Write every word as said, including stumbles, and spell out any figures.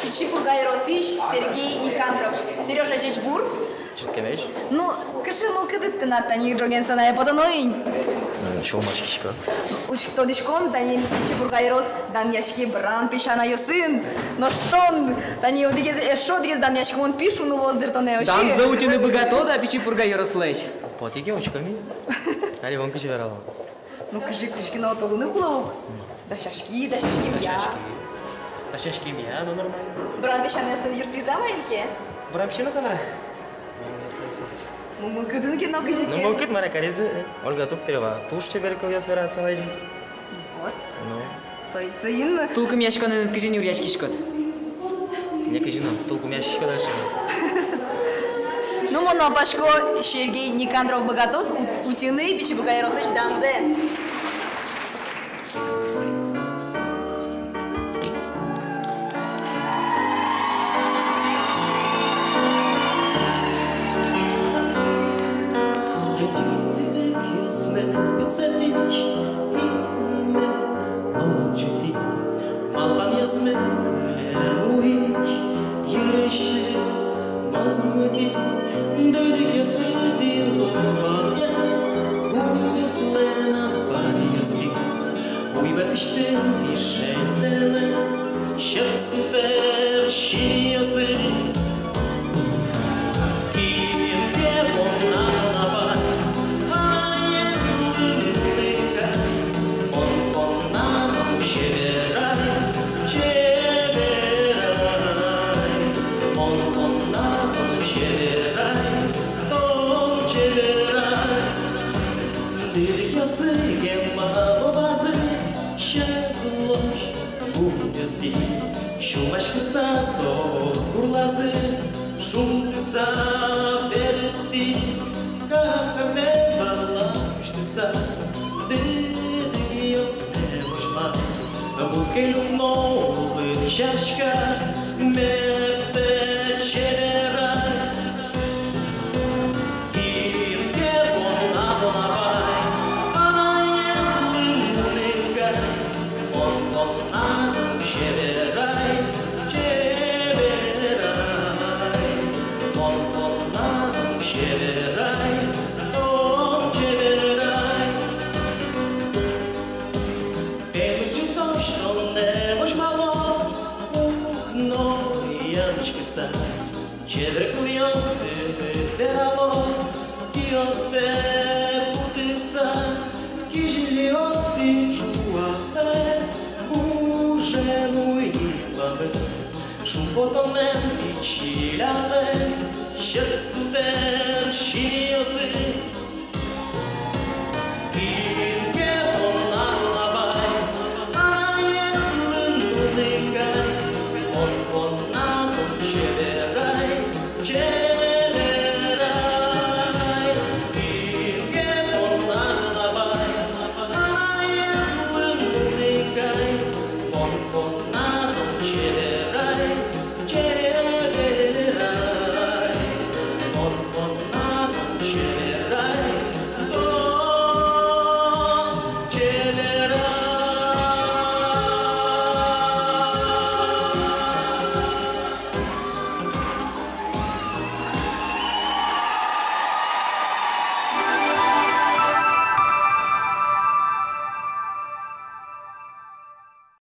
Пичи Пурга ёросысь Сергей Никандров. Серёжа, ӟечбур. Ӟечбур. Ну, кыӵе мылкыдыд тынад, тани ӝоген сценае потоно ини? М, сюлмаськисько. Учк-, тодӥськом, тани Пичи Пурга ёрос данъяське Бран песянайёсын. Нош тон, тани одӥгез, эшшо одӥгез данъяськымон пи шуыны луоз дыр тонэ, озьы? Данзэ утьыны быгатод-а Пичи Пурга ёрослэсь? Потӥ ке, учком ини. Али мон кызьы верало. Ну, кызьы, кызьы ке но толыны кулэ ук. Дасяськи, дасяськемъя. Дасяськи. Дасяськемъя, ну, нормально. Бран песянайёсын юрттӥз-а маин ке? Бран песянайёсын-а? Ну, мылкыдын ке но кызьы ке. Ну, мылкыд, мар-а, каризы. Ольга Туктырева туж чебер кылъёс вера, асьсэлэсь. Вот. Ну. Со-, соин. Тулкымъяськонын кызьы нюръяськиськод? Лекыжино, тулкымъяськисько дальше. Ну, мон малпасько, Сергей Никандров быгатоз ут-, утьыны Пичи Пурга ёрослэсь данзэ. Ӧтиды дэк ёсме пиццетӥсь инме лобӟытӥ. Малпанъёсме кылем уйысь, йырысьтым мозмытӥ. Дыдыкъёсты лопатъя, гуртлэн азбаръёстӥз. Уйвӧтысьтым тӥ шедьтэлэ, сьӧд сутэр синъёсыз. Кин ке понна тон, апай, панаен лымы кай, мон понна тон чеберай, чеберай, мон понна тон чеберай, тон чеберай. Дыдыкъёсы ке малпазы, сьӧд лось гуртъёстӥ сюлмаськыса соос гурлазы, шунтыса берыктӥ, капкаме вал лэсьтыса, дыдыкъёсме возьма. Бускель укно улын сяська, мертэ чеберай. Кин ке понна тон, апай, панаен лымы кай, мон понна тон чеберай, чеберай, мон понна тон чеберай, тон чеберай. Пемыт ӝытозь тонэ возьмало, укноен адӟиськыса, чебер кылъёсты верало, киостэ кутыса, кизилиосты ӝуатэ, гужем уйи бамы. Шумпотонэн пичилялэ сьӧд сутэр синъёсы. Кин